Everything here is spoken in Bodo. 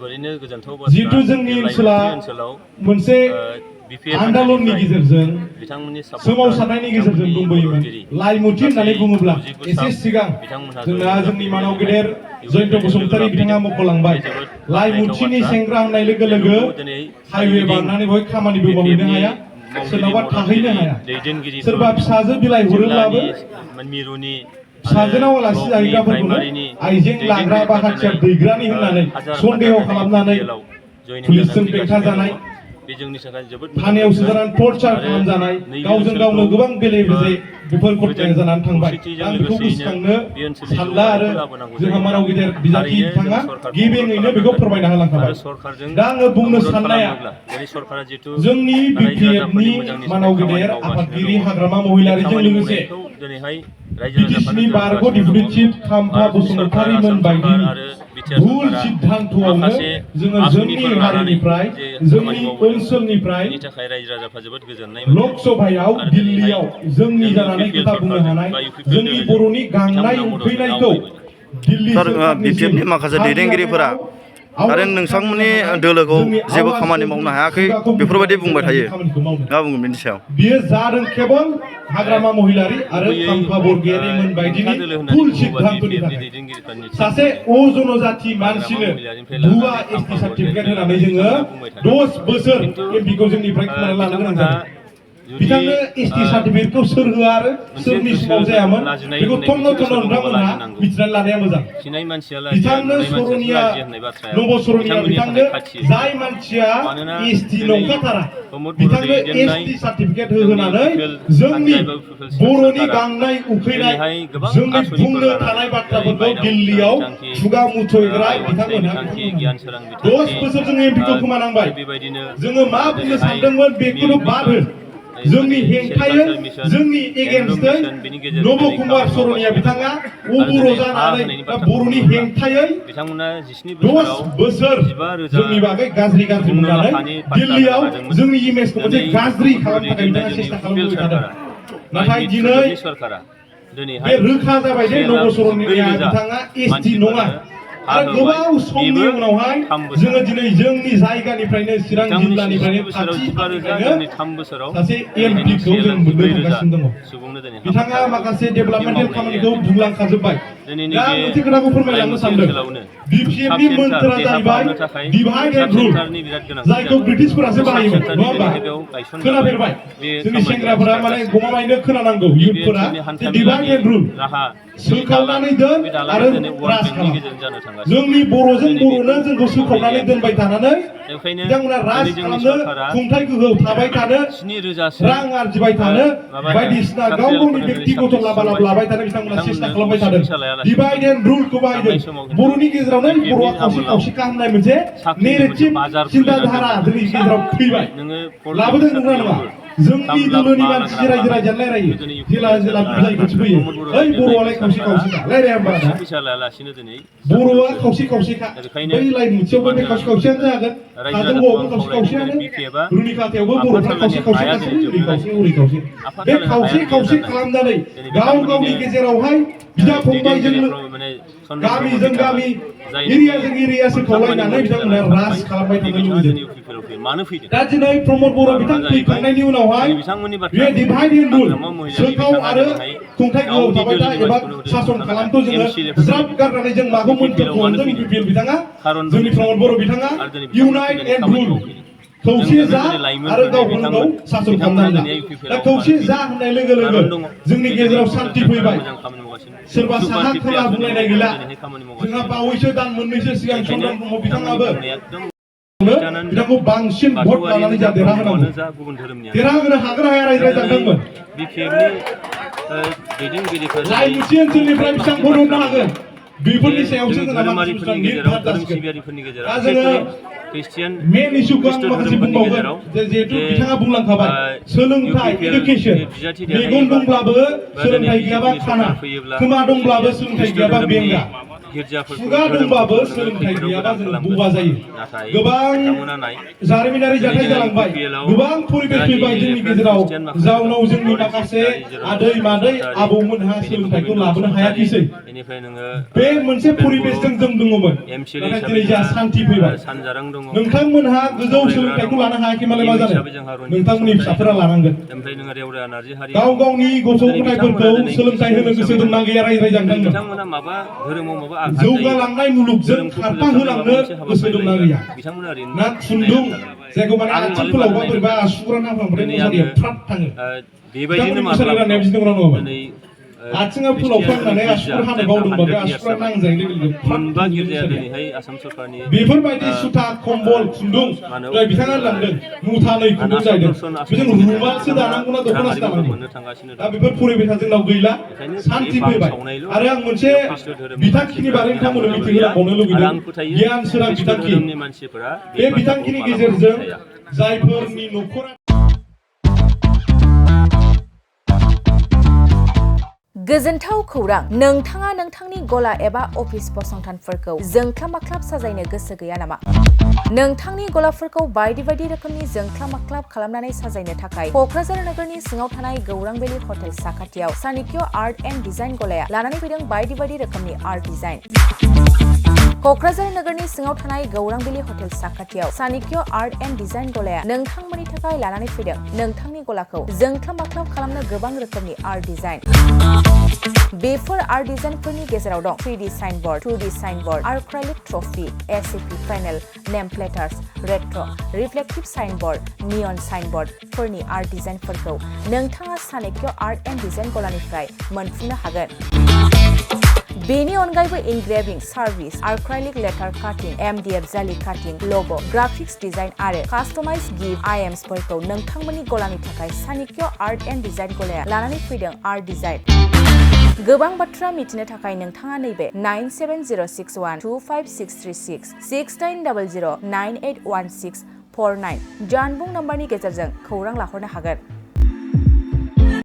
जिहेतु जोंनि ओनसोलाव मोनसे आन्दलननि गेजेरजों सोमावसारनायनि गेजेरजों दंबोयोमोन लाइमुथि होननानै बुङोब्ला एसे सिगां जोंना जोंनि मानाव गेदेर जयन्त बसुमतारी बिथाङा मख'लांबाय लाइमुथिनि सेंग्रा होननाय लोगो लोगो हाइवे बारनानै बहाय खामानिबो मावहैनो हाया सोरनावबा थाहैनो हाया सोरबा फिसाजो बिलाइ हरोब्लाबो फिसाजोनाव आलासि जाहैग्राफोरखौनो आइजें लाग्रा बा हाथियार दैग्रानि होननानै सन्देह खालामनानै पुलिसजों बेंथा जानाय थानायाव सोजानानै टर्चार खालामजानाय गावजों गावनो गोबां बेले बेजे बेफोर घटनाया जानानै थांबाय आं बेखौ गोसोखांनो सानला आरो जोंहा मानाव गेदेर बिजाथि बिथाङा गिबियैनो बेखौ फोरमायना होलांखाबाय दा आङो बुंनो साननाया जोंनि बिपिएफनि मानाव गेदेर आफादगिरि हाग्रामा महिलारिजों लोगोसे बिटिसिनि बारग' डिप्युटि चिफ खाम्फा बसुमतारीमोन बायदिनि भुल सिद्धान्तआवनो जोङो जोंनि हारिनिफ्राय जोंनि ओनसोलनिफ्राय लकसभायाव दिल्लीयाव जोंनि जानानै खोथा बुंनो हानाय जोंनि बर'नि गांनाय उखैनायखौ दिल्ली बिटिएफनि माखासे दैदेनगिरिफोरा आरो नोंथांमोननि दोलोखौ जेबो खामानि मावनो हायाखै बेफोरबायदि बुंबाय थायो मा बुंगोन बेनि सायाव बियो जादों केवल हाग्रामा महिलारि आरो खाम्फा बरगयारिमोन बायदिनि भुल सिद्धान्तनि थाखाय सासे अजनजाति मानसिनो भुवा एसटि सार्टिफिकेट होनानै जोङो 10 बोसोर एमपिखौ जोंनिफ्राय खोमाना लानो गोनां जादों बिथांनो एसटि सार्टिफिकेटखौ सोर होआ आरो सोरनि समाव जायामोन बेखौ थन्न थन्न नोंथांमोनहा मिथिनानै लानाया मोजां बिथांनो सरनिया नब सरनिया बिथांनो जाय मानसिया एसटि नंखाथारा बिथांनो एसटि सार्टिफिकेट होनानै जोंनि बर'नि गांनाय उखैनाय जोंनि बुंनो थानाय बाथ्राफोरखौ दिल्लीयाव खुगा मुथयग्रा बिथांमोनहा 10 बोसोर जों एमपिखौ खोमानांबाय जोङो मा बुंनो सानदोंमोन बेखौनो बाद हो जोंनि हेंथायै जोंनि एगेन्स्टै नब कुमार सरनिया बिथाङा अबर' जानानै बर'नि हेंथायै 10 बोसोर जोंनि बागै गाज्रि बुंनानै दिल्लीयाव जोंनि इमेजखौ मोनसे गाज्रि खालामनो थाखाय बिथाङा सेस्था खालामबाय थादों नाथाय दिनै बे रोखा जाबाय जे नब सरनिया बिथाङा एसटि नङा आरो गोबाव समनि उनावहाय जोङो दिनै जोंनि जायगानिफ्रायनो चिरां जिल्लानिफ्रायनो सासे एमपिखौ जों मोननो थांगासिनो दङ बिथाङा माखासे डेभेलपमेन्टेल खामानिखौ बुंलांखाजोब्बाय दा आं मोनसे खोथाखौ फोरमायलांनो सानदों बिपिएफनि मोन्थोरा जाहैबाय डिभाइड एन्ड रुल जायखौ ब्रिटिशफोरासो बाहायोमोन नङा होमबा खोनाफेरबाय जोंनि सेंग्राफोरा माने गमामायैनो खोनानांगौ इयुथफोरा डिभाइड एन्ड रुल सोखावनानै दोन आरो राज खालाम जोंनि बर'जों बर'नो जोंखौ सोखावनानै दोनबाय थानानै बिथांमोना राज खालामनो खुंथाय गोहोआव थाबाय थानो रां आरजिबाय थानो बायदिसिना गाव गावनि बेक्तिगत लाबा लाबाय थानो बिथांमोना सेस्था खालामबाय थादों डिभाइड एन्ड रुलखौ बाहायदों बर'नि गेजेरावनो बर'आ खावसे खावसेखा होननाय मोनसे नेरेटिभ चिन्ताधारा जोंनि गेजेराव फैबाय लाबोदों नंगौना नङा जोंनि दोलोनि मानसि रायजो राजानो रायलायो जेला बुजाय खनसे फैयो ओइ बर'आलाय खावसे खावसेखा रायलाया होमबा दा बर'आ खावसे खावसेखा बै लाइन मोनसेयावबो बे खावसे खावसेयानो जागोन काजलगावआवबो खावसे खावसेयानो रुनिकाटायावबो बर'फ्रा खावसे खावसेखासो उरि खावसे बे खावसे खावसे खालामनानै गाव गावनि गेजेरावहाय बिदा फंबायजों गामिजों गामि एरियाजों एरिया सोखावलायनानै बिथांमोना राज खालामबाय थानो लुबैदों दा दिनै प्रमद बर' बिथां फैखांनायनि उनावहाय बे डिभाइड एन्ड रुल सोखाव आरो खुंथाय गोहोआव थाबाय था एबा सासन खालामखौ जोङो ज्राब गारनानै जों माखौ मोन्थोर खालामदों बिपिएल बिथाङा जोंनि प्रमद बर' बिथाङा इउनाइट एन्ड रुल खौसे जा आरो गावखौनो गाव सासन खालामनानै दा खौसे जा होननाय लोगो लोगो जोंनि गेजेराव सान्थि फैबाय सोरबा साहा खोला बुंलायनाय गैला जोंहा बावैसो दान मोननैसो सिगां चन्द्रन ब्रह्म बिथाङाबो बिथांखौ बांसिन भट लानानै जा देरहाहोनांगौ देरहाहोनो हागोन हाया रायज्लायजादोंमोन लाइमुथि ओनसोलनिफ्राय बेसेबां भट हरनो हागोन बेफोरनि सायावसो जोंहा मानसिफोरा निर्धार जासिगोन दा जोङो मेन इस्युखौ आं माखासे बुंबावगोन जिहेतु बिथाङा बुंलांखाबाय सोलोंथाइ इडुकेसन मेगन दंब्लाबो सोलोंथाइ गैयाबा खाना खोमा दंब्लाबो सोलोंथाइ गैयाबा बेंगा खुगा दंबाबो सोलोंथाइ गैयाबा जों बुबा जायो गोबां जारिमिनारि जाथाय जालांबाय गोबां परिबेस फैबाय जोंनि गेजेराव जाउनाव जोंनि माखासे आदै मादै आबौमोनहा सोलोंथाइखौ लाबोनो हायाखैसै बे मोनसे परिबेसजों जों दङमोन नाथाय दिनै जोंहा सान्थि फैबाय नोंथांमोनहा गोजौ सोलोंथाइखौ लानो हायाखै मालाय मा जानो नोंथांमोननि फिसाफोरा लानांगोन गाव गावनि गथ' गथायफोरखौ सोलोंथाइ होनो गोसो दंना गैया रायज्लायजांदों जौगालांनाय मुलुगजों खारफा होलांनो गोसो दंना गैया ना खुन्दुं जायखौ माने आथिं फोलावबा बोरैबा आसुगुरा नांफ्लांबाथाय मुसारिया फ्राद थाङो बिथांमोननि मुसारि राननाया बिदि नंगौना नङामोन आथिङा फोलावफ्लांनानै आसुगुर हानो बावदोंबा बे आसुगुरा नांजायो लोगो लोगो फ्राद थाङो मुसारिया बेफोरबायदि सुथा कम्बल खुन्दुं दहाय बिथाङा लांदों मुथानै खुन्दुं जाहैदों बेजों रुमालसो दानांगौना दख'नासो दानांगौ दा बेफोर परिबेसा जोंनाव गैला सान्थि फैबाय आरो आं मोनसे बिथांखिनि बागै नोंथांमोननो मिथिहोलांबावनो लुबैदों गियान सोरां बिथांखि बे बिथांखिनि गेजेरजों जायफोरनि न'खरा गोजोनथाव खौरां नोंथाङा नोंथांनि गला एबा अफिस फसंथानफोरखौ जोंख्लाब माख्लाब साजायनो गोसो गैया नामा नोंथांनि गलाफोरखौ बायदि बायदि रोखोमनि जोंख्लाब माख्लाब खालामनानै साजायनो थाखाय क'क्राझार नोगोरनि सिङाव थानाय गौरां भेलि हटेल साखाथियाव चाणक्य आर्ट एन्ड डिजाइन गलाया लानानै फैदों बायदि बायदि रोखोमनि आर्ट डिजाइन क'क्राझार नोगोरनि सिङाव थानाय गौरां भेलि हटेल साखाथियाव चाणक्य आर्ट एन्ड डिजाइन गलाया नोंथांमोननि थाखाय लानानै फैदों नोंथांनि गलाखौ जोंख्लाब माख्लाब खालामनो गोबां रोखोमनि आर्ट डिजाइन बेफोर आर्ट डिजाइनफोरनि गेजेराव दं 3D signboard 2D signboard acrylic trophy ACP panel name plates retro' reflective signboard neon साइनबोर्डफोरनि आर्ट डिजाइनफोरखौ नोंथाङा चाणक्य आर्ट एन्ड डिजाइन गलानिफ्राय मोनफुंनो हागोन बेनि अनगायैबो इनग्रेविं सार्भिस आर्क्राइलिक लेटार काटिं MDF जालि काटिं लग' ग्राफिक्स डिजाइन आरो कास्टमाइज गिफ्ट आइटेम्सफोरखौ नोंथांमोननि गलानि थाखाय चाणक्य आर्ट एन्ड डिजाइन गलाया लानानै फैदों आर्ट डिजाइन गोबां बाथ्रा मिथिनो थाखाय नोंथाङा नैबे 9706125636 6900981649 जानबुं नम्बरनि गेजेरजों खौरां लाहरनो हागोन